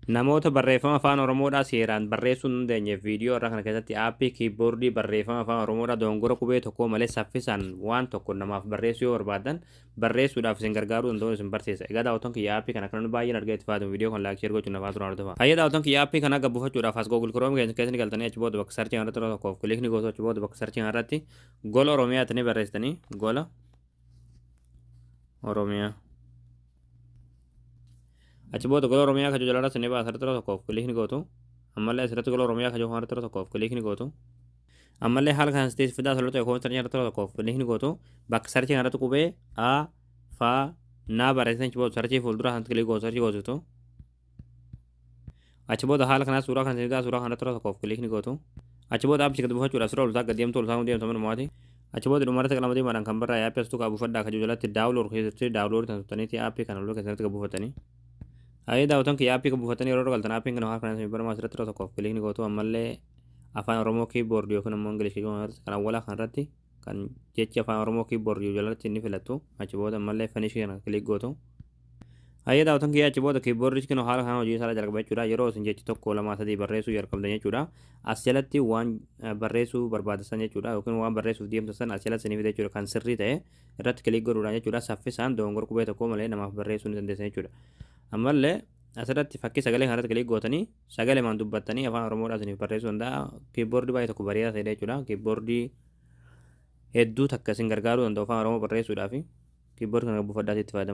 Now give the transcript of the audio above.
Namoota barreeffama Afaan Oromoodhaa seeraan barreessuu hin dandeenyeef, viidiyoo irraa kana keessatti aappii kiiboordii barreeffama Afaan Oromoodhaa dogongora qubee tokko malee saffisaan waan tokko namaaf barreessuu yoo barbaadan barreessuudhaaf isin gargaaruu danda'u isin barsiisa. Egaa daawwattoon kiyya, aappii kana kan baay'een argee itti fayyadamu, viidiyoo kan like, share gochuun afaan turaan hordofaa. Hayya daawwattoon kiyya, aappii kana gabbuufachuudhaaf as Google Chrome keessa ni galtanii, achi booda bakka searchii irratti yeroo tokkoof click ni gootu. Achi booda bakka searchii irratti Gola Oromiyaa ni barreessitanii, Gola Oromiyaa. Achi booda Gola Oromiyaa kajoo jalaa ni baasa, asirratti yeroo tokkoof click ni gootu. Ammallee asirratti Gola Oromiyaa kajoo kanarratti yeroo tokkoof click ni gootu. Ammallee haala kanaan sitti fidaa soloota yookaan searchii irratti yeroo tokkoof click ni gootu. Bakka searchii kanarratti qubee A, F, N barreessitan, achi booda searchii fuuldura kanatti click gootu, searchii gootu. Achi booda haala kanaa suuraa kan fidaa, suuraa kanarratti yeroo tokkoof click ni gootu. Achi booda aappii gadi buufachuudhaaf sirra oltaa gad deemtu, oltaa deemtu manumaati. Achi booda dhumarratti qalama diimaadhaan kan barraa'e aappii astuu buufadhaa kajoo jalatti download keessatti download kan tuttaniiti aappii kana loluu keessatti buufatanii. Ayee daawwatan kiyya, aappii buufatanii yeroo galtan aappiin kana haala kanaan baramaa asirratti yeroo tokkoof click ni gootu. Ammallee Afaan Oromoo keyboard yookiin immoo Ingilishii kan awwalaa kanarratti kan jechi Afaan Oromoo keyboard jalatti inni filattu. Achi booda ammallee finish kana click gootu. Hayyee daawwatan kiyya, achi booda keyboardichi kun haala kanaan hojii isaa jalqaba jechuudha. Yeroo isin jechi tokko, lama, sadii barreessuu jalqabdan jechuudha. As jalatti waan barreessuu barbaadan jechuudha, yookiin waan barreessuuf deemtan san as jalatti isiniif jechuudha. Kan sirrii ta'e irratti click godhuudhaan jechuudha. Saffisaan dogongora qubee tokko malee namaaf barreessuu ni dandeessan jechuudha. Ammallee asirratti fakkii sagalee kanarratti click gootanii sagaleemaan dubbattanii Afaan Oromoodhaan isiniif barreessuu danda'a. Keyboardii baay'ee tokko bareedaa ta'edha jechuudha. Keyboardii hedduu takka isin gargaaruu danda'u Afaan Oromoo barreessuudhaaf. Keyboardii kana buufadhaatti itti fayyadama.